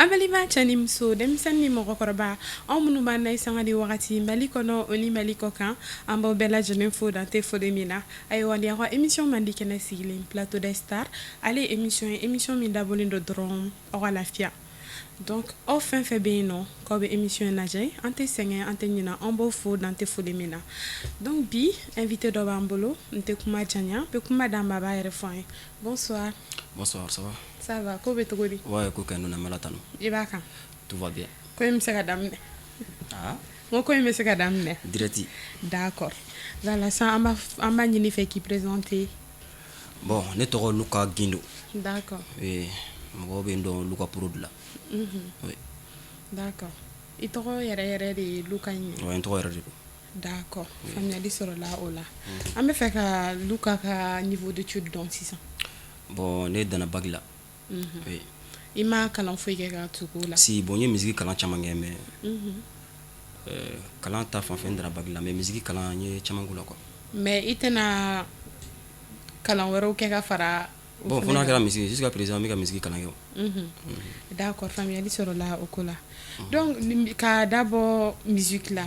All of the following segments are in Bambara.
An balima cɛ ni muso, denmisɛnnin ni mɔgɔkɔrɔba, anw minnu b'an na sanga ni wagati Mali kɔnɔ, o ni Mali kɔ kan, an b'aw bɛɛ lajɛlen fo dan tɛ foli min na. Ayiwa, nin y'aw ka émission mandi kɛnɛ sigilen, Plateau des Stars. Ale ye émission ye, émission min dabɔlen don dɔrɔn aw ka lafiya. Donc aw fɛn fɛn bɛ yen nɔ k'aw bɛ émission in lajɛ, an tɛ sɛgɛn, an tɛ ɲinɛ, an b'aw fo dan tɛ foli min na. Donc bi, invité dɔ b'an bolo. N tɛ kuma janya, n bɛ kuma d'a ma, a b'a yɛrɛ fɔ an ye. Bonsoir. Bonsoir, ça va? Ça va, ko bɛ cogo di? Ouais, ko ka ɲi nɔ, n tanu. I b'a kan? Tout va bien. Ko in bɛ se ka daminɛ? Ah? N ko, ko in bɛ se ka daminɛ? Direct. D'accord, voilà, sisan an b'a ɲini fɛ k'i présenter. Bon, ne tɔgɔ Luka Gindo. Oui, mɔgɔw bɛ n dɔn Luka Prod la. Oui. D'accord, i tɔgɔ yɛrɛ yɛrɛ de ye Luka in ye? Ouais, n tɔgɔ yɛrɛ de don. D'accord, faamuyali sɔrɔla o la. An bɛ fɛ ka Luka ka niveau d'étude dɔn sisan. Bon, ne danna bac la. Oui. I ma kalan foyi kɛ ka tugu o la? Si, bon, n ye musique kalan caman kɛ, mais kalan ta fan fɛ, n danna bac la, mais musique kalan, n ye caman k'o la quoi. Mais i tɛna kalan wɛrɛw kɛ ka fara o Bon, fo fɛnɛ n'a kan? kɛra musique, jusqu'à présent n bɛ ka musique kalan kɛ o. D'accord, faamuyali sɔrɔla o ko la. Donc ka dabɔ musique la,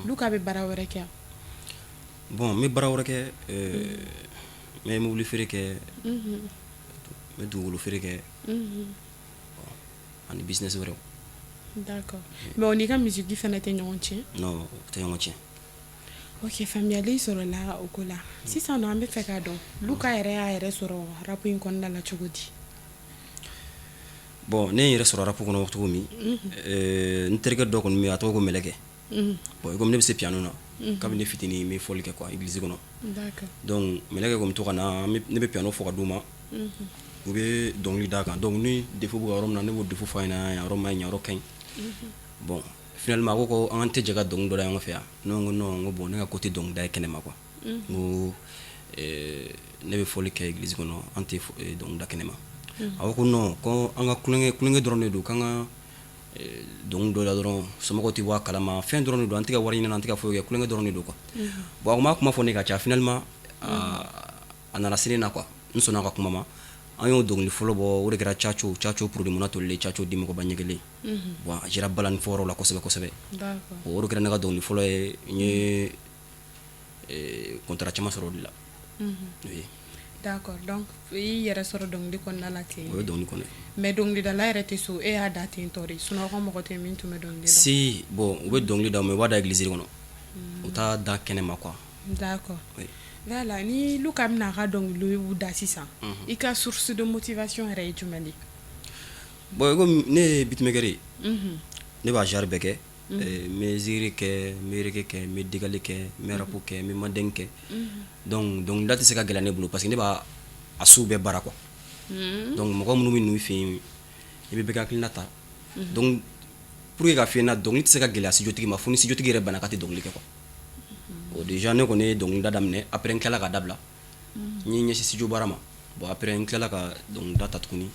Luka bɛ baara wɛrɛ kɛ? Bon, n bɛ baara wɛrɛ kɛ, n bɛ mobili feere kɛ, n bɛ dugukolo feere kɛ, bon, ani business wɛrɛw. D'accord, mais o n'i ka musique fɛnɛ tɛ ɲɔgɔn tiɲɛ? Non, o tɛ ɲɔgɔn tiɲɛ. Ok, faamuyali sɔrɔla o ko la. Sisan nɔ, an bɛ fɛ k'a dɔn, Luka yɛrɛ y'a yɛrɛ sɔrɔ rap in kɔnɔna la cogo di? Bon, ne ye n yɛrɛ sɔrɔ rap kɔnɔ cogo min, n terikɛ dɔ kɔni bɛ yen, a tɔgɔ ko Mɛlɛkɛ. Bon, komi ne bɛ se piano na, kabini ne fitinin, n bɛ fɔli kɛ quoi, église kɔnɔ. Donc Mɛlɛkɛ kɔni bɛ to ka na, ne bɛ piano fɔ ka d'u ma, u bɛ dɔnkili d'a kan. Donc ni défaut bɛ yɔrɔ min na, ne b'o défaut fɔ a ɲɛna, yan yɔrɔ ma ɲi, yan yɔrɔ ka ɲi. Bon, finalement a ko ko an tɛ jɛ ka dɔnkili dɔ da ɲɔgɔn fɛ yan. Ne ko non, n ko bon, ne ka ko tɛ dɔnkili da ye kɛnɛma quoi. N ko ne bɛ fɔli kɛ église kɔnɔ, an tɛ dɔnkili da kɛnɛma. A ko ko non, ko an ka kulonkɛ kulonkɛ dɔrɔn de don, k'an ka dɔnkili dɔ da dɔrɔn, somɔgɔw tɛ bɔ a kalama, fɛn dɔrɔn de don, an tɛ ka wari ɲini, an tɛ ka foyi kɛ, kulonkɛ dɔrɔn de don quoi. Bon, a kun b'a kuma fɔ ne ka ca. Finalement a nana se ne na quoi, n sɔnna a ka kuma ma. An y'o dɔnkili fɔlɔ bɔ, o de kɛra Caco Caco Produit Muna Tolilen, Caco di mɔgɔba ɲɛ kelen. Bon, a jira balani fɔyɔrɔ la kosɛbɛ kosɛbɛ. O de kɛra ne ka dɔnkili fɔlɔ ye. N ye contrat caman sɔrɔ o de la. Oui. D'accord, donc i y'i yɛrɛ sɔrɔ dɔnkili kɔnɔna la ten? O ye dɔnkili kɔnɔ ye. Mais dɔnkilidala yɛrɛ tɛ so, e y'a da ten tɔ de, sinon aw ka mɔgɔ tɛ min tun bɛ dɔnkili da? Si, bon, u bɛ dɔnkili da, mais u b'a da église kɔnɔ, u t'a da kɛnɛma quoi. Oui. Voilà, ni Luka bɛna a ka dɔnkiliw da sisan, i ka source de motivation yɛrɛ ye jumɛn de ye? Bon, komi ne ye beatmaker ye, ne b'a genre bɛɛ kɛ. N bɛ zikiri kɛ, n bɛ reggae kɛ, n bɛ décalé kɛ, n bɛ rap kɛ, n bɛ mandeng kɛ. Donc dɔnkilida tɛ se ka gɛlɛya ne bolo parce que ne b'a a sugu bɛɛ baara quoi. Donc mɔgɔ minnu bɛ n'u fɛ yen, i bɛ bɛɛ ka hakilina ta. Donc pour que ka f'i ɲɛna, dɔnkili tɛ se ka gɛlɛya studio tigi ma fo ni studio tigi yɛrɛ banna k'a tɛ dɔnkili kɛ quoi. Bon, déjà ne kɔni ye dɔnkilida daminɛ, après n tilala ka dabila, n ye n ɲɛsin studio baara ma. Bon, après n tilala ka dɔnkilida ta tuguni,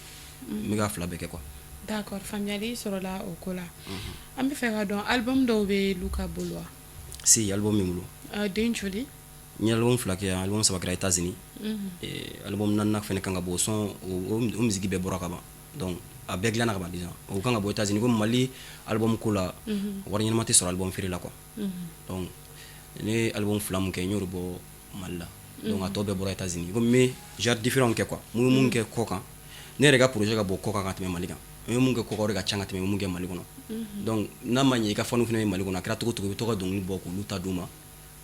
n bɛ ka fila bɛɛ kɛ quoi. D'accord, faamuyali sɔrɔla o ko la. An bɛ fɛ ka dɔn, album dɔw bɛ Luka bolo wa? Si, album bɛ n bolo. Den joli? N ye album fila kɛ yan, album saba kɛra États-Unis. Album naaninan fɛnɛ kan ka bɔ, o son o musique bɛɛ bɔra ka ban. Donc a bɛɛ dilanna ka ban déjà, o kan ka bɔ États-Unis. Komi Mali album ko la, wari ɲɛnama tɛ sɔrɔ album feere la quoi. Donc ne ye album fila mun kɛ, n y'o de bɔ Mali la. Donc a tɔ bɛɛ bɔra États-Unis. Komi n bɛ genre différent kɛ quoi, mun ye mun kɛ kɔ kan, ne yɛrɛ ka projet ka bɔ kɔ kan ka tɛmɛ Mali kan. N ye mun kɛ kɔ kan, o de ka ca ka tɛmɛ mun kɛ Mali kɔnɔ. Donc n'a ma ɲɛ i ka fanu fɛnɛ bɛ Mali kɔnɔ, a kɛra cogo cogo, i bɛ to ka dɔnkili bɔ k'olu ta d'u ma,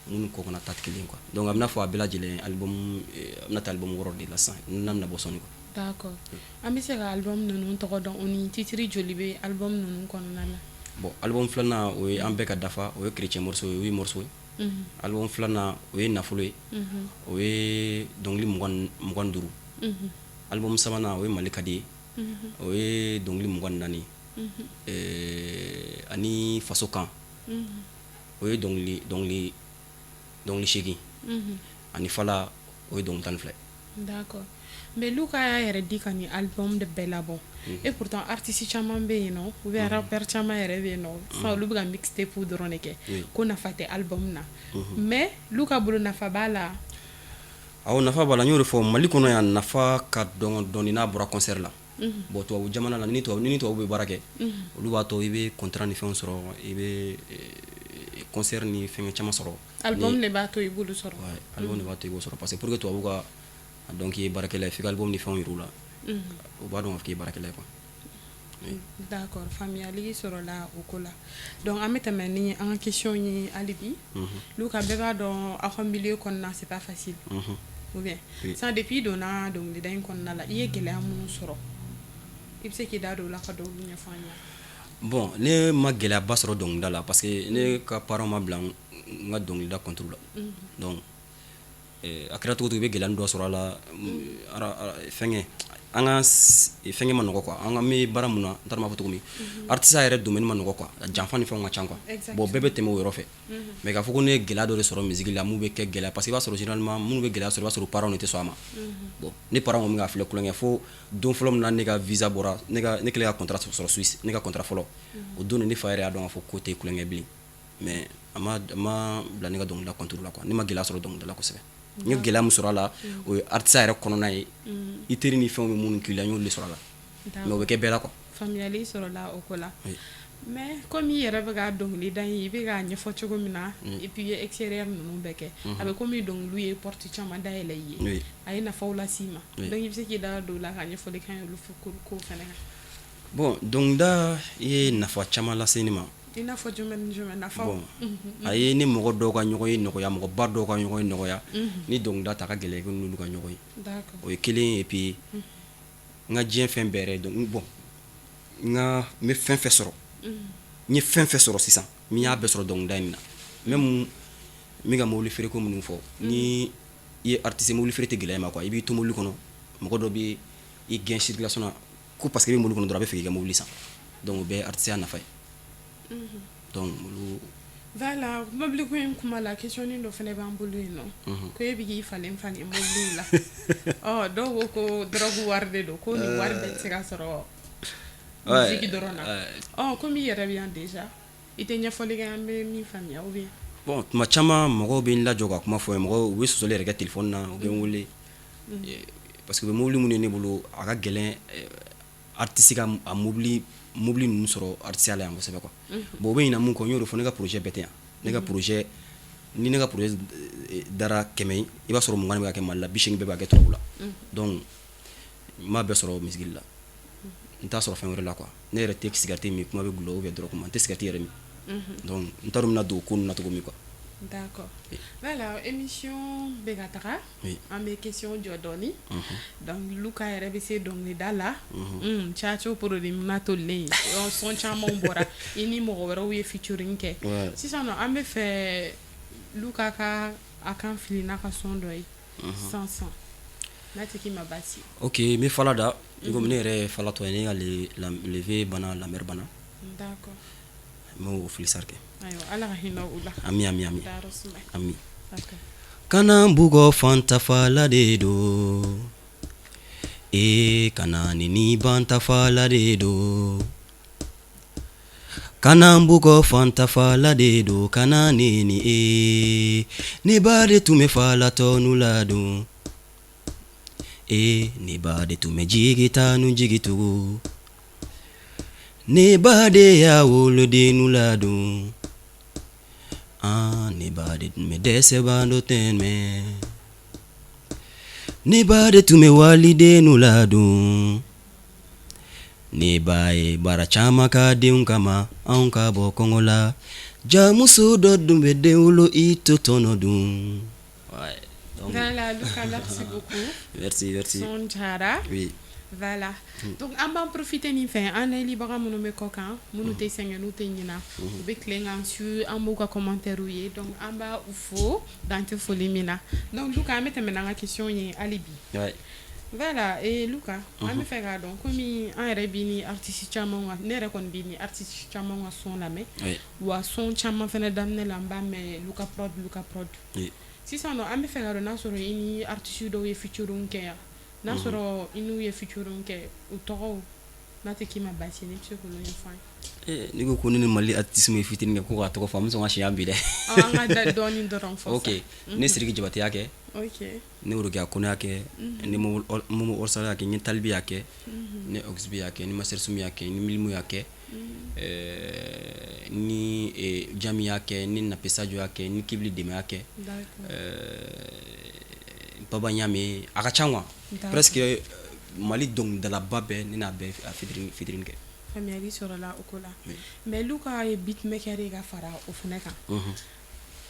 minnu kɔ kɔnɔ ta tɛ kelen ye quoi. Donc a bɛna fɔ a bɛɛ lajɛlen album, a bɛna taa album 6 de la sisan n'a bɛna bɔ sɔɔni quoi. D'accord, an bɛ se ka album ninnu tɔgɔ dɔn, o ni titre joli bɛ album ninnu kɔnɔna la? Bon, album filanan, o ye an bɛɛ ka dafa, o ye chrétien morceau ye, o ye morceau ye. Album filanan, o ye nafolo ye, o ye dɔnkili 25. Album sabanan, o ye Mali ka di ye, o ye dɔnkili 24, ani faso kan, o ye dɔnkili 8, ani fala, o ye dɔnkili 12 ye. D'accord, mais Luka y'a yɛrɛ di ka nin album de bɛɛ labɔ, et pourtant artiste caman bɛ yen nɔ, ou bien rappeur caman yɛrɛ bɛ yen nɔ sisan, olu bɛ ka mixtape dɔrɔn de kɛ, ko nafa tɛ album na. Mais Luka bolo, nafa b'a la? Awɔ, nafa b'a la. N y'o de fɔ, Mali kɔnɔ yan, nafa ka dɔgɔn dɔɔni n'a bɔra concert la. Bon, tubabu jamana la, ni tubabu bɛ baara kɛ, olu b'a to i bɛ contrat ni fɛnw sɔrɔ, i bɛ concert ni fɛn caman sɔrɔ. Album de b'a to i b'olu sɔrɔ. Ouais, album de b'a to i b'o sɔrɔ, parce que pour que tubabu ka a dɔn k'i ye baarakɛla ye, f'i ka album ni fɛnw yir'u la, u b'a dɔn k'a fɔ k'i ye baarakɛla ye quoi. Oui. D'accord, faamuyali sɔrɔla o ko la. Donc an bɛ tɛmɛ ni an ka question ye hali bi. Luka, bɛɛ b'a dɔn aw ka milieu kɔnɔna, c'est pas facile. Ou bien? Oui. Ça, depuis i donna dɔnkilida in kɔnɔna la, i ye gɛlɛya minnu sɔrɔ, i bɛ se k'i da don o la ka dɔw ɲɛfɔ an ɲɛna? Bon, ne ma gɛlɛyaba sɔrɔ dɔnkilida la, parce que ne ka parents ma bila n ka dɔnkilida contre la. Donc a kɛra cogo cogo, i bɛ gɛlɛya dɔ sɔrɔ a la. Fɛnkɛ, an ka fɛnkɛ ma nɔgɔ quoi. An ka bɛ baara mun na, n t'a dɔn n b'a fɔ cogo min, artiste yɛrɛ domaine ma nɔgɔ quoi, janfa ni fɛnw ka ca quoi. Bon, bɛɛ bɛ tɛmɛ o yɔrɔ fɛ. Mais k'a fɔ ko ne ye gɛlɛya dɔ de sɔrɔ musique la mun bɛ kɛ gɛlɛya, parce que i b'a sɔrɔ généralement minnu bɛ gɛlɛya sɔrɔ, i b'a sɔrɔ parents de tɛ sɔn a ma. Bon, ne parents kɔni bɛ ka filɛ kulonkɛ fo don fɔlɔ min na ne ka visa bɔra, ne ka ne kɛlen ka contrat sɔrɔ Suisse, ne ka contrat fɔlɔ, o don de ne fa yɛrɛ y'a dɔn k'a fɔ ko tɛ kulonkɛ bilen. Mais a ma bila ne ka dɔnkilida contre la quoi. Ne ma gɛlɛya sɔrɔ dɔnkilida la kosɛbɛ. N ye gɛlɛya min sɔrɔ a la, o ye artiste yɛrɛ kɔnɔna ye, i teri ni fɛnw bɛ minnu k'i la, n y'olu de sɔrɔ a la. Mais o bɛ kɛ bɛɛ la quoi. Faamuyali sɔrɔla o ko la. Mais comme i yɛrɛ bɛ ka dɔnkilida in, i bɛ k'a ɲɛfɔ cogo min na, et puis i ye extérieur ninnu bɛɛ kɛ, a bɛ komi dɔnkiliw ye porte caman dayɛlɛ i ye, a ye nafaw las'i ma. Donc i bɛ se k'i da don o la ka ɲɛfɔli k'an ye olu ko fɛnɛ kan. Bon, dɔnkilida ye nafa caman lase ne ma. I n'a fɔ jumɛn ni jumɛn nafaw? Bon, a ye ne mɔgɔ dɔw ka ɲɔgɔn ye nɔgɔya, mɔgɔba dɔw ka ɲɔgɔn ye nɔgɔya. Ni dɔnkilida ta ka gɛlɛn i n'olu ka ɲɔgɔn ye. O ye kelen. Et puis n ka diɲɛ fɛn bɛɛ yɛrɛ, donc bon, n ka n bɛ fɛn fɛn sɔrɔ, n ye fɛn fɛn sɔrɔ sisan, n y'a bɛɛ sɔrɔ dɔnkilida in na. Même n bɛ ka mobili feereko minnu fɔ, ni i ye artiste, mobili feere tɛ gɛlɛya i ma quoi. I b'i to mobili kɔnɔ, mɔgɔ dɔ bɛ i gɛn circulation na ko parce que i bɛ mobili kɔnɔ dɔrɔn, a bɛ fɛ k'i ka mobili san. Donc o bɛɛ ye artiste ya nafa ye. Donc olu. Voilà, mobili ko in kuma la, question dɔ fana b'an bolo yen nɔ, ko e bɛ k'i falen falen mobiliw la. Ɔ, dɔw ko ko drogue wari de don, ko nin wari bɛɛ tɛ se ka sɔrɔ musique dɔrɔn na. Ɔ, komi i yɛrɛ bɛ yan déjà, i tɛ ɲɛfɔli kɛ an bɛ min faamuya, ou bien? Bon, tuma caman mɔgɔw bɛ n lajɔ ka kuma fɔ n ye, mɔgɔw u bɛ sɔsɔli yɛrɛ kɛ téléphone na, u bɛ n wele, parce que u bɛ mobili minnu ye ne bolo, a ka gɛlɛn artiste ka a mobili ninnu sɔrɔ artiste la yan kosɛbɛ quoi. Bon, u bɛ ɲinɛ mun kɔ, n y'o de fɔ, ne ka projet bɛɛ tɛ yan. Ne ka projet, ni ne ka projet dara 100 ye, i b'a sɔrɔ 20 bɛ ka kɛ Mali la, 80 bɛɛ bɛ ka kɛ tubabu la. Donc n m'a bɛɛ sɔrɔ musique la, n t'a sɔrɔ fɛn wɛrɛ la quoi. Ne yɛrɛ tɛ cigarette min, kuma bɛ gulɔ ou bien drogue ma, n tɛ cigarette yɛrɛ min. Donc n t'a dɔn n bɛna don o ko ninnu na cogo min quoi. D'accord. Voilà, émission bɛ ka taga. An bɛ question jɔ dɔɔni. Donc Luka yɛrɛ bɛ se dɔnkilida la. Tchatcho produit na tolilen, son camanw bɔra. I ni mɔgɔ wɛrɛw ye featuring kɛ. Sisan nɔ, an bɛ fɛ Luka ka a kan fili n'a ka son dɔ ye. Sisan sisan. N'a tɛ k'i ma baasi ye. Ok, n bɛ fala da. I komi ne yɛrɛ ye falatɔ ye, ne ka le vieux banna, la mère banna. N b'o filisari kɛ. Ayiwa, Ala ka hinɛ u la. Ami, ami, ami. Ami. D'accord. Kana bugɔ, fantafala de don ee, kana ni bantafala de don. Kana bugɔ, fantafala de don, kana neni ee. Ne ba de tun bɛ falatɔ nu ladon ee, ne ba de tun bɛ jigi taa nu jigi tugu, ne ba de y'a wolodennu ladon. Ah, ne ba de tun bɛ dɛsɛbaatɔ tɛmɛ, ne ba de tun bɛ walidennu ladon. Ne ba ye baara caman ka denw kama, anw ka bɔ kɔngɔ la. Jamuso dɔ dun bɛ den wolo, i to tɔnɔ dun. Ouais, donc. Voilà, Luka, merci beaucoup. Merci, merci. Son jara. Oui. Voilà. Donc an b'an profiter nin fɛ, an layɛlibaga minnu bɛ kɔ kan, minnu tɛ sɛgɛn n'u tɛ ɲina, u bɛ tilen k'an su, an b'u ka commentaire ye. Donc an b'a u fo dan tɛ foli min na. Donc Luka, an bɛ tɛmɛ n'an ka question ye hali bi. Voilà, et Luka, an bɛ fɛ k'a dɔn, komi an yɛrɛ bi ni artiste caman ka, ne yɛrɛ kɔni bi ni artiste caman ka son lamɛn. Wa son caman fɛnɛ daminɛ la, an b'a mɛn Luka Prod, Luka Prod. Sisan nɔ, an bɛ fɛ k'a dɔn n'a sɔrɔ i ni artiste dɔw ye featuring kɛ yan. N'a sɔrɔ i n'u ye featuring kɛ, u tɔgɔw, n'a tɛ k'i ma baasi ye, ne bɛ se k'olu ɲɛfɔ an ye. N'i ko ne ni Mali artiste min ye featuring kɛ ko k'a tɔgɔ fɔ, an bɛ sɔn ka siɲɛ bi dɛ. An ka da dɔɔni dɔrɔn fɔ. Ok, ne Sidiki Jabate y'a kɛ. Ne Worokiya Kone y'a kɛ, ni Momo Orsala y'a kɛ, ni Talibi y'a kɛ, ni Oxby y'a kɛ, ni Master Sumi y'a kɛ, ni Milimu y'a kɛ, ni Jami y'a kɛ, ni Nape Sadio y'a kɛ, ni Kibili Deme y'a kɛ, Baba Ɲame, a ka ca quoi. Presque Mali dɔnkilidalaba bɛɛ, ne n'a bɛɛ featuring kɛ. Faamuyali sɔrɔla o ko la. Mais Luka ye beatmaker ye ka fara o fana kan.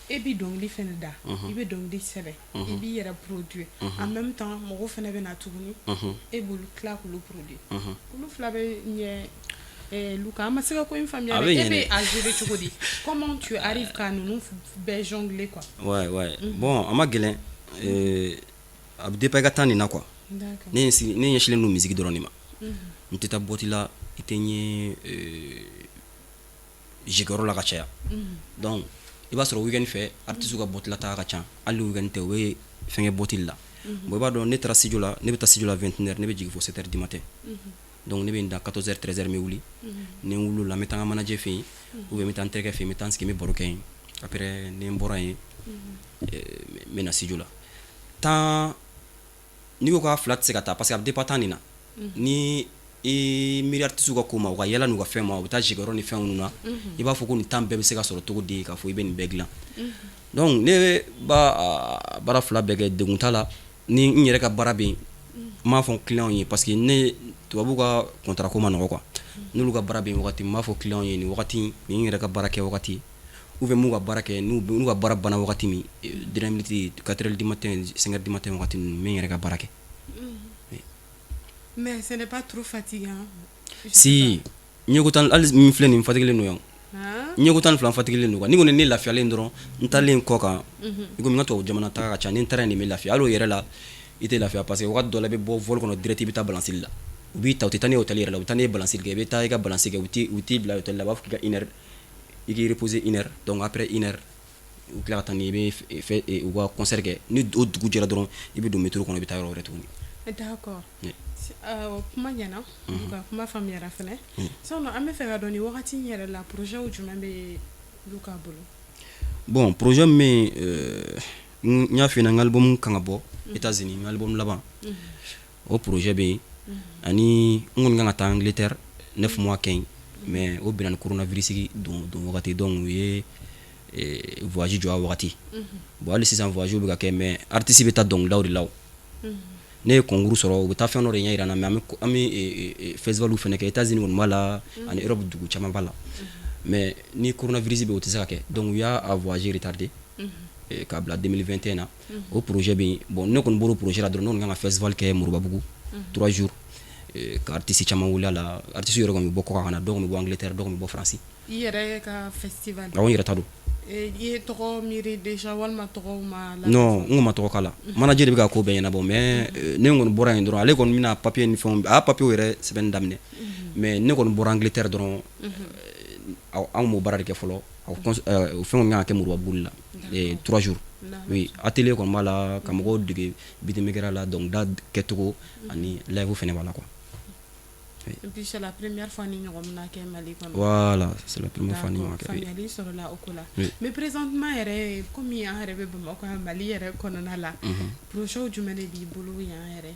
E bɛ dɔnkili fana da, i bɛ dɔnkili sɛbɛn, i b'i yɛrɛ produire, en même temps mɔgɔw fana bɛ na tuguni, e b'olu tila k'olu produire. Olu fila bɛ ɲɛ. Luka, an ma se ka ko in faamuya dɛ. E bɛ a gérer cogo di? Comment tu arrives ka ninnu bɛɛ jongler quoi? Ouais, bon, a ma gɛlɛn, a bɛ dépend i ka temps nin na quoi. Ne ɲɛsinnen don musique dɔrɔn de ma. N tɛ taa boîte la, i tɛ n ye jekɛyɔrɔ la ka caya. Donc i b'a sɔrɔ week-end fɛ, artiste ka boîte la taga ka ca. Hali ni week-end tɛ, u bɛ fɛnkɛ boîte la. Bon, i b'a dɔn, ne taara studio la, ne bɛ taa studio la 21h, ne bɛ jigin fo 7h du matin. Donc ne bɛ n da 14h, 13h, n bɛ wuli. Ni n wulila, n bɛ taa n ka manager fɛ yen ou bien n bɛ taa n terikɛ fɛ yen, n bɛ taa n sigi, n bɛ baro kɛ yen. Après, ni n bɔra yen, n bɛ na studio la. Temps n'i ko k'a fila tɛ se ka taa, parce que a bɛ dépend temps nin na. Ni i miiri artiste ka ko ma, u ka yala n'u ka fɛn ma, u bɛ taa jekɛyɔrɔ ni fɛn minnu na, i b'a fɔ ko nin temps bɛɛ bɛ se ka sɔrɔ cogo di k'a fɔ i bɛ nin bɛɛ dilan? Donc ne b'a baara fila bɛɛ kɛ, degun t'a la. Ni n yɛrɛ ka baara bɛ yen, n b'a fɔ client ye, parce que ne tubabu ka contrat ko ma nɔgɔ quoi. N'olu ka baara bɛ yen wagati, n b'a fɔ client ye nin wagati nin n yɛrɛ ka baara kɛ wagati, ou bien m'u ka baara kɛ, n'u ka baara banna wagati min, dernière minute, 4 heures du matin, 5 heures du matin wagati ninnu, n bɛ n yɛrɛ ka baara kɛ. Mais ce n'est pas trop fatigant? Si, ɲɛko tan hali min filɛ nin, fatigué don yan. Ɲɛko 12, n fatigué don quoi. Ni kɔni ne lafiyalen dɔrɔn, n taalen kɔ kan, i komi n ka tubabu jamana taga ka ca, ni n taara yen de, n bɛ lafiya. Hali o yɛrɛ la, i tɛ lafiya, parce que wagati dɔ la, i bɛ bɔ vol kɔnɔ direct, i bɛ taa balance la. U b'i ta, u tɛ taa n'i ye hôtel yɛrɛ la, u bɛ taa n'i ye balance kɛ. I bɛ taa i ka balance kɛ, u t'i bila hôtel la, u b'a fɔ k'i ka une heure, i k'i reposer une heure. Donc après une heure, u tila ka taa n'i ye, i bɛ fɛ u ka concert kɛ. Ni o dugu jɛra dɔrɔn, i bɛ don métro kɔnɔ, i bɛ taa yɔrɔ wɛrɛ tuguni. D'accord, kuma ɲɛna, ka kuma faamuyara fɛnɛ. Sisan an bɛ fɛ ka dɔn, nin wagati in yɛrɛ la, projet jumɛn bɛ Luka bolo? Bon, projet min bɛ yen, n y'a f'i ɲɛna, n ka album kan ka bɔ États-Unis, n ka album laban, o projet bɛ yen. Ani n kɔni kan ka taa Angleterre 9 mois kɛ yen, mais o bɛnna ni coronavirus don wagati, donc u ye voyage jɔ a wagati. Bon, hali sisan voyage bɛ ka kɛ, mais artiste bɛ taa dɔnkilidaw de la. O ne ye concours sɔrɔ, u bɛ taa fɛn dɔ de ɲɛ yira n na, mais an bɛ festival fana kɛ. États-Unis kɔni b'a la, ani Europe dugu caman b'a la, mais ni coronavirus bɛ yen, o tɛ se ka kɛ. Donc u y'a voyage retardé k'a bila 2021 na. O projet bɛ yen. Bon, ne kɔni bɔr'o projet la dɔrɔn, ne kɔni kan ka festival kɛ Moribabugu 3 jours, ka artiste caman wele a la. Artiste yɛrɛ kɔni bɛ bɔ kɔkan ka na, dɔw bɛ bɔ Angleterre, dɔw bɛ bɔ France. I yɛrɛ ka festival? Awɔ, n yɛrɛ ta don. I ye tɔgɔ miiri déjà walima tɔgɔw ma? Non, n kun ma tɔgɔ k'a la. Manager de bɛ ka ko bɛɛ ɲɛnabɔ, mais ne kɔni bɔra yen dɔrɔn, ale kɔni bɛna papier ni fɛnw, a y'a papier yɛrɛ sɛbɛnni daminɛ. Mais ne kɔni bɔra Angleterre dɔrɔn, anw m'o baara de kɛ fɔlɔ. O fɛn kɔni kan ka kɛ Moribabugu la 3 jours. Oui, atelier kɔni b'a la, ka mɔgɔw dege beatmaker la, dɔnkilida kɛcogo, ani live fɛnɛ b'a la quoi. Et puis c'est la première fois ni ɲɔgɔn bɛna kɛ Mali kɔnɔ. Voilà, c'est la première fois ni ɲɔgɔn kɛ. Faamuyali sɔrɔla o ko la. Mais présentement yɛrɛ, komi an yɛrɛ bɛ Bamakɔ yan, Mali yɛrɛ kɔnɔna la, projet jumɛn de b'i bolo yan yɛrɛ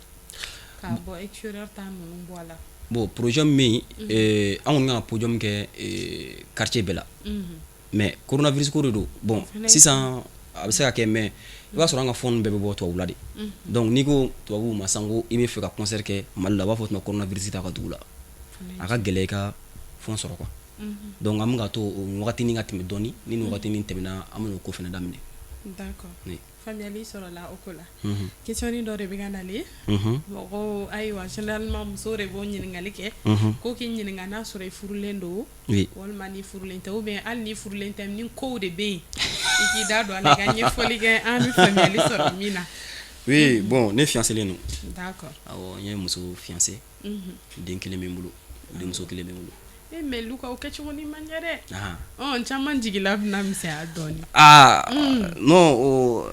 k'a bɔ extérieur ta ninnu bɔ a la? Bon, projet min bɛ yen, an kɔni kan ka podium kɛ quartier bɛɛ la, mais coronavirus ko de don. Bon, sisan a bɛ se ka kɛ, mais i b'a sɔrɔ an ka fonds bɛɛ bɛ bɔ tubabula de. Donc n'i ko tubabuw ma sisan ko i bɛ fɛ ka concert kɛ Mali la, u b'a fɔ tuma coronavirus t'a ka dugu la, a ka gɛlɛn i ka fonds sɔrɔ quoi. Donc an bɛ ka to o wagatinin ka tɛmɛ dɔɔni. Ni nin wagatinin tɛmɛna, an bɛna o ko fana daminɛ. D'accord, faamuyali sɔrɔla o ko la. Question dɔ de bɛ ka nalen mɔgɔw, ayiwa, généralement musow de b'o ɲininkali kɛ, ko k'i ɲininka n'a sɔrɔ i furulen don walima ni furulen tɛ, ou bien hali ni furulen tɛ, ni kow de bɛ yen, i k'i da don a la, i ka ɲɛfɔli kɛ, an bɛ faamuyali sɔrɔ min na. Oui, bon, ne fiancé len don. D'accord. Awɔ, n ye muso fiancé, den kelen bɛ n bolo, denmuso kelen bɛ n bolo. Eh, mais Luka, o kɛcogo ni man ɲɛ dɛ. Ɔ, caman jigila bɛna misɛnya dɔɔni. Ah non,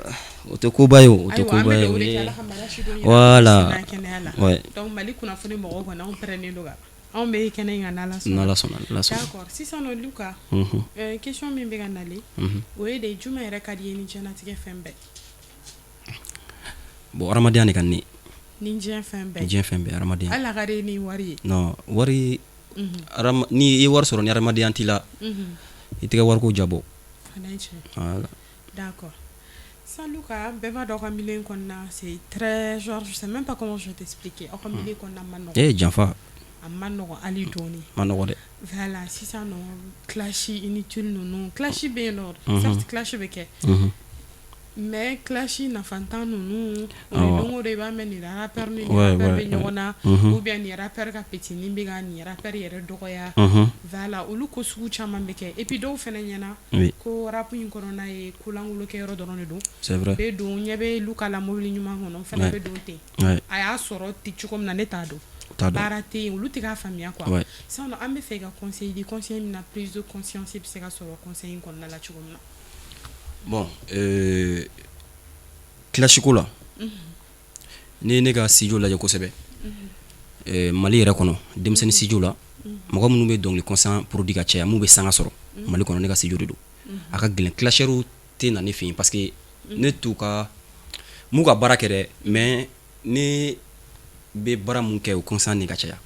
o tɛ koba ye, o tɛ koba ye. O ye, Ala ka mara si don. Voilà. Kɛnɛya la. Donc Mali kunnafoni mɔgɔw kɔni, anw pɛrɛnnen don ka ban. Anw bɛ kɛnɛ in kan n'Ala sɔnna. N'Ala sɔnna, n'Ala sɔnna. D'accord, sisan nɔ Luka, question min bɛ ka nalen, o ye de jumɛn yɛrɛ ka di i ye ni diɲɛlatigɛ fɛn bɛɛ? Bon, hadamadenya de ka di ne ye. Ni diɲɛ fɛn bɛɛ. Diɲɛ fɛn bɛɛ, hadamadenya. Hali a ka di ni wari ye? Non, wari, ni i ye wari sɔrɔ ni hadamadenya t'i la, i tɛ ka wariko jabɔ. Fana ye tiɲɛ. Voilà. D'accord. Sisan Luka, bɛɛ b'a dɔn aw ka milieu in kɔnɔna, c'est très genre, je sais même pas comment je vais t'expliquer, aw ka milieu kɔnɔna man nɔgɔn. Eh, janfa. A man nɔgɔn hali dɔɔni. Ma nɔgɔn dɛ. Voilà, sisan nɔ clash inutile ninnu, clash bɛ yen nɔ, certes clash bɛ kɛ, mais clash nafantan ninnu, o ni don o don i b'a mɛn nin rappeur ni nin rappeur bɛ ɲɔgɔn na, ou bien nin rappeur ka petit nin bɛ ka nin rappeur yɛrɛ dɔgɔya. Voilà, olu ko sugu caman bɛ kɛ, et puis dɔw fana ɲɛna ko rap in kɔnɔna ye kolankolon kɛyɔrɔ dɔrɔn de don. C'est vrai. Bɛ don ɲɛ bɛ Luka la mobili ɲuman kɔnɔ, fana bɛ don ten. A y'a sɔrɔ ten cogo min na, ne t'a dɔn. Baara tɛ yen, olu tɛ k'a faamuya quoi. Sisan nɔ an bɛ fɛ i ka conseil di, conseil min na prise de conscience bɛ se ka sɔrɔ conseil in kɔnɔna la cogo min na. Bon, clash ko la, n'i ye ne ka studio lajɛ kosɛbɛ, Mali yɛrɛ kɔnɔ, denmisɛnnin studio la, mɔgɔ minnu bɛ dɔnkili conscient produit ka caya, mun bɛ sanga sɔrɔ Mali kɔnɔ, ne ka studio de don. A ka gɛlɛn, clasheurs tɛ na ne fɛ yen parce que ne t'u ka m'u ka baara kɛ dɛ, mais ne bɛ baara mun kɛ, o conscient de ka caya.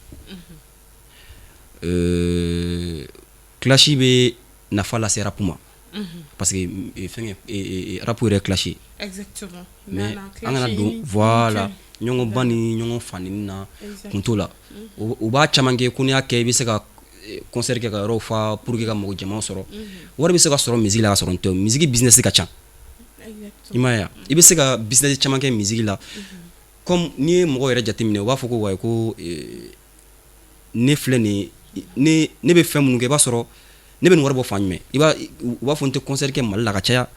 Clash bɛ nafa lase rap ma, parce que fɛnkɛ, rap yɛrɛ clash. Exactement. Mais an kana don, voilà, ɲɔgɔn ba ni ɲɔgɔn fa nɛni na, kun t'o la. U b'a caman kɛ ko n'i y'a kɛ, i bɛ se ka concert kɛ ka yɔrɔw fa pour que ka mɔgɔ jama sɔrɔ. Wari bɛ se ka sɔrɔ musique la ka sɔrɔ n tɛ, musique business ka ca. I m'a ye wa? I bɛ se ka business caman kɛ musique la. Comme n'i ye mɔgɔ yɛrɛ jateminɛ, u b'a fɔ ko wayi, ko ne filɛ nin ye, ne bɛ fɛn minnu kɛ, i b'a sɔrɔ ne bɛ nin wari bɔ fan jumɛn? I b'a, u b'a fɔ n tɛ concert kɛ Mali la ka caya,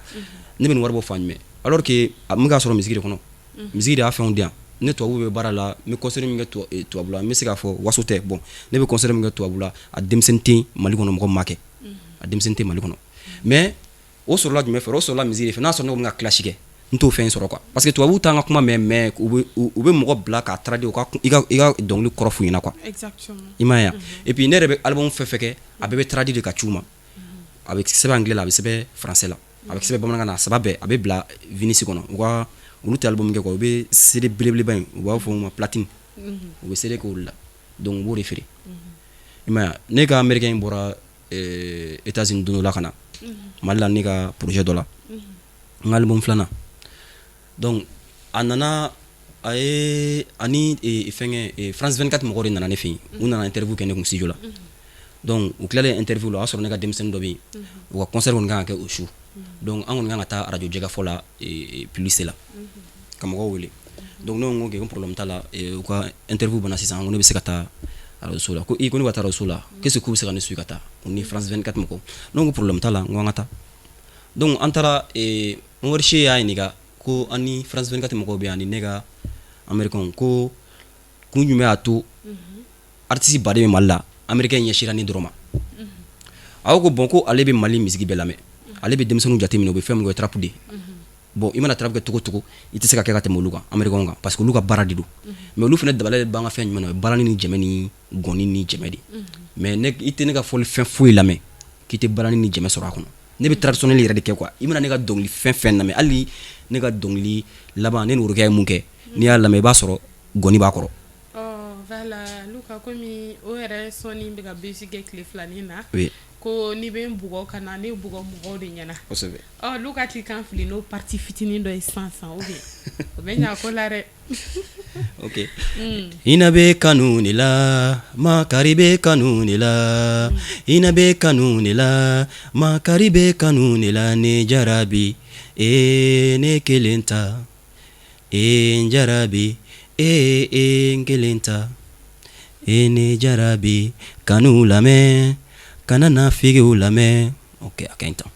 ne bɛ nin wari bɔ fan jumɛn? Alors que n bɛ k'a sɔrɔ musique de kɔnɔ, musique de y'a fɛnw di yan. Ne tubabu bɛ baara la, n bɛ concert min kɛ tubabu la, n bɛ se k'a fɔ waso tɛ. Bon, ne bɛ concert min kɛ tubabu la, a denmisɛnnin tɛ Mali kɔnɔ, mɔgɔ min m'a kɛ, a denmisɛnnin tɛ Mali kɔnɔ. Mais o sɔrɔla jumɛn fɛ? O sɔrɔla musique de fɛ. N'a sɔrɔ ne ko n bɛ ka clash kɛ, n t'o fɛn sɔrɔ quoi, parce que tubabuw t'an ka kuma mɛn, mais u bɛ mɔgɔ bila k'a traduire u ka i ka dɔnkili kɔrɔ f'u ɲɛna quoi. I m'a ye wa? Et puis ne yɛrɛ bɛ album fɛn fɛn kɛ, a bɛɛ bɛ traduire de ka ci u ma. A bɛ sɛbɛn anglais la, a bɛ sɛbɛn français la, a bɛ sɛbɛn bamanankan na, a saba bɛɛ a bɛ bila vinyle kɔnɔ. U ka olu tɛ album kɛ quoi, u bɛ CD belebeleba in, u b'a fɔ o ma platine, u bɛ CD kɛ olu la, donc u b'o de feere. I m'a ye wa? Ne ka américain in bɔra États-Unis don dɔ la ka na Mali la, ne ka projet dɔ la, n ka album filanan. Donc a nana, a ye ani fɛnkɛ, France 24 mɔgɔw de nana ne fɛ yen, u nana interview kɛ ne kun studio la. Donc u tilalen interview la, o y'a sɔrɔ ne ka denmisɛnnin dɔ bɛ yen, u ka concert kɔni kan ka kɛ o su. Donc an kɔni kan ka taa radio jɛkafɔ la, publicité la, ka mɔgɔw wele. Donc ne ko ko problème t'a la, u ka interview banna sisan, ko ne bɛ se ka taa radio so la. Ko i ko ne ka taa radio so la, qu'est-ce que k'u bɛ se ka ne suit ka taa, u ni France 24 mɔgɔw. Ne ko problème t'a la, n ko an ka taa. Donc an taara, Umaru y'a ɲininka ko an ni France 24 mɔgɔw bɛ yan ani ne ka américain, ko kun jumɛn y'a to artiste baden bɛ Mali la, américain ɲɛsira ne dɔrɔn ma? A ko bon, ko ale bɛ Mali musique bɛɛ lamɛn, ale bɛ denmisɛnninw jateminɛ, u bɛ fɛn min kɛ, trap de. Bon, i mana trap kɛ cogo cogo, i tɛ se ka kɛ ka tɛmɛ olu kan, américain kan, parce que olu ka baara de don. Mais olu fana dabali b'an ka fɛn jumɛn na? O ye balani ni jɛmɛ ni gɔni ni jɛmɛ de. Mais ne, i tɛ ne ka fɔli fɛn foyi lamɛn k'i tɛ balani ni jɛmɛ sɔrɔ a kɔnɔ. Ne bɛ traditionnel yɛrɛ de kɛ quoi. I mana ne ka dɔnkili fɛn fɛn lamɛn, hali ne ka dɔnkili laban, ne ni Worokiya ye mun kɛ, n'i y'a lamɛn, i b'a sɔrɔ gɔni b'a kɔrɔ. Voilà Luka, komi o yɛrɛ sɔnni bɛ ka buzz kɛ tile filanin na, ko n'i bɛ n bugɔ, ka na ne bugɔ mɔgɔw de ɲɛna. Kosɛbɛ. Ɔ Luka t'i kan fili n'o partie fitinin dɔ ye sisan sisan, ou bien o bɛ ɲɛ a ko la dɛ. Ok. Hinɛ bɛ kanu de la, makari bɛ kanu de la, hinɛ bɛ kanu de la, makari bɛ kanu de la. Ne jarabi ee, ne kelen ta ee, n jarabi ee ee, n kelen ta ee, ne jarabi. Kanu lamɛn, kana na figiw lamɛn. Ok, a ka ɲi tan.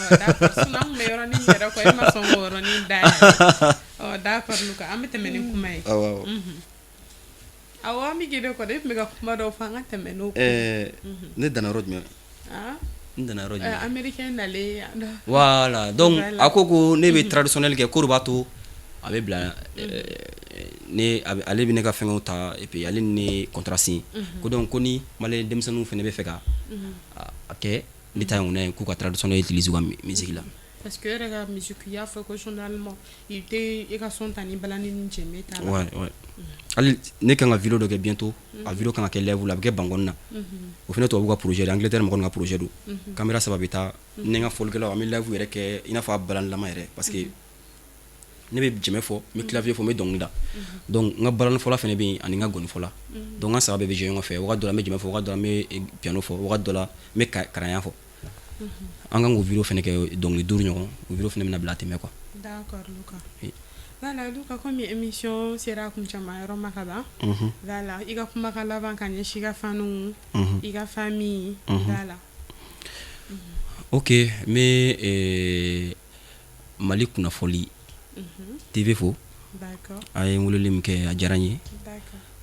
D'accord, sinon an tun bɛ yɔrɔnin min yɛrɛ kɔ, e ma sɔn k'o yɔrɔnin da yɛlɛ. Ɔ d'accord Luka, an bɛ tɛmɛ ni kuma ye. Awɔ, an bɛ k'i de kɔ dɛ, e tun bɛ ka kuma dɔw fɔ, an ka tɛmɛ n'o. Ne danna yɔrɔ jumɛn? N danna yɔrɔ jumɛn? Américain nalen. Voilà, donc a ko ko ne bɛ traditionnel kɛ, ko de b'a to a bɛ bila. Ne ale bɛ ne ka fɛngɛw ta et puis ale ni ne contrat signé. Ko donc ko ni malien denmisɛnninw fana bɛ fɛ ka a kɛ ne ta ɲɔgɔnna ye, k'u ka traditionnel utiliser u ka musique la. Parce que e yɛrɛ ka musique, i y'a fɔ ko généralement i tɛ i ka son ta ni balani ni jɛnbe t'a la. Ouais. Hali ne kan ka vidéo dɔ kɛ bientôt, a vidéo kan ka kɛ live la, a bɛ kɛ Bankɔni na. O fana tubabu ka projet de, Angleterre mɔgɔ ka projet don. Caméra saba bɛ taa, ne ka fɔlikɛlaw, an bɛ live yɛrɛ kɛ i n'a fɔ a balanilama yɛrɛ, parce que ne bɛ jɛmɛ fɔ, n bɛ clavier fɔ, n bɛ dɔnkili da. Donc n ka balanifɔla fana bɛ yen ani n ka gɔnifɔla. Donc an saba bɛɛ bɛ jouer ɲɔgɔn fɛ. Wagati dɔ la n bɛ jɛmɛ fɔ, wagati dɔ la n bɛ piano fɔ, wagati dɔ la n bɛ karanya fɔ. An kan k'o vidéo fana kɛ, dɔnkili duuru ɲɔgɔn. O vidéo fana bɛna bila a tɛmɛ quoi. D'accord, Luka. Oui. Voilà, Luka, comme émission sera kuncɛma yɔrɔ ma ka ban. Voilà, i ka kumakan laban ka ɲɛsin i ka faniw, i ka famille, voilà. Ok, n bɛ Mali Kunnafoni TV fo. A ye n weleli min kɛ, a diyara n ye.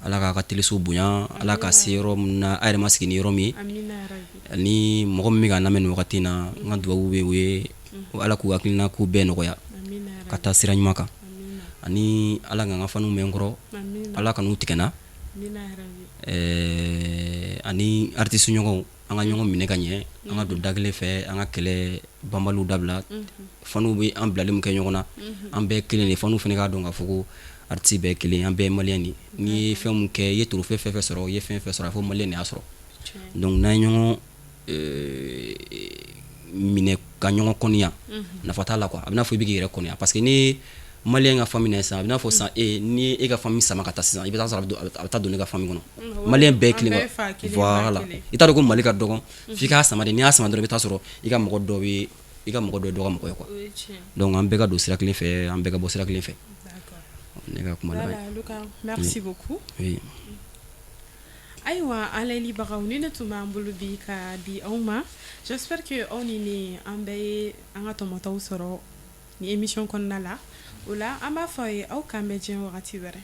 Ala k'a ka teleso bonya, Ala ka se yɔrɔ min na a yɛrɛ ma sigi ni yɔrɔ min ye. Amina yarabi. Ani mɔgɔ min bɛ ka lamɛn nin wagati in na, n ka dugawu bɛ o ye, Ala k'u hakilina ko bɛɛ nɔgɔya Amina yarabi. ka taa sira ɲuman kan. Amina. Ani Ala ka n ka faniw mɛn n kɔrɔ. Amina. Ala ka n'u tigɛ n na. Amina yarabi. Ani artiste ɲɔgɔnw, an ka ɲɔgɔn minɛ ka ɲɛ, an ka don da kelen fɛ, an ka kɛlɛ banbaliw dabila. Faniw bɛ an bilali min kɛ ɲɔgɔn na, an bɛɛ kelen de. Faniw fana k'a dɔn k'a fɔ ko artiste bɛɛ kelen, an bɛɛ ye malien de ye. N'i ye fɛn mun kɛ, i ye trophée fɛn fɛn sɔrɔ, i ye fɛn fɛn sɔrɔ, a fɔ malien de y'a sɔrɔ. Donc n'an ye ɲɔgɔn minɛ ka ɲɔgɔn kɔniya, nafa t'a la quoi. A bɛ n'a fɔ i bɛ k'i yɛrɛ kɔniya, parce que ni malien ka famille na sisan, a bɛ n'a fɔ sisan e ni e ka famille sama ka taa sisan, i bɛ taa sɔrɔ a bɛ taa don ne ka famille kɔnɔ. Malien bɛɛ ye kelen. An bɛɛ fa kelen, ba voilà kelen. I t'a dɔn ko Mali ka dɔgɔn, f'i k'a sama de. N'i y'a sama dɔrɔn, i bɛ taa sɔrɔ i ka mɔgɔ dɔ bɛ, i ka mɔgɔ dɔ ye dɔ ka mɔgɔ ye quoi. O ye tiɲɛ. Donc an bɛɛ ka don sira kelen fɛ, an bɛɛ ka bɔ sira kelen fɛ. Ne ka kuma laban ye. Voilà, Luka, merci beaucoup. Oui. Ayiwa, an layɛlibagaw, ni ne tun b'an bolo bi ka di aw ma. J'espère que aw ni ne, an bɛɛ ye an ka tɔmɔtaw sɔrɔ ni émission kɔnɔna la. O la, an b'a fɔ aw ye, aw k'an bɛn diɲɛ wagati wɛrɛ.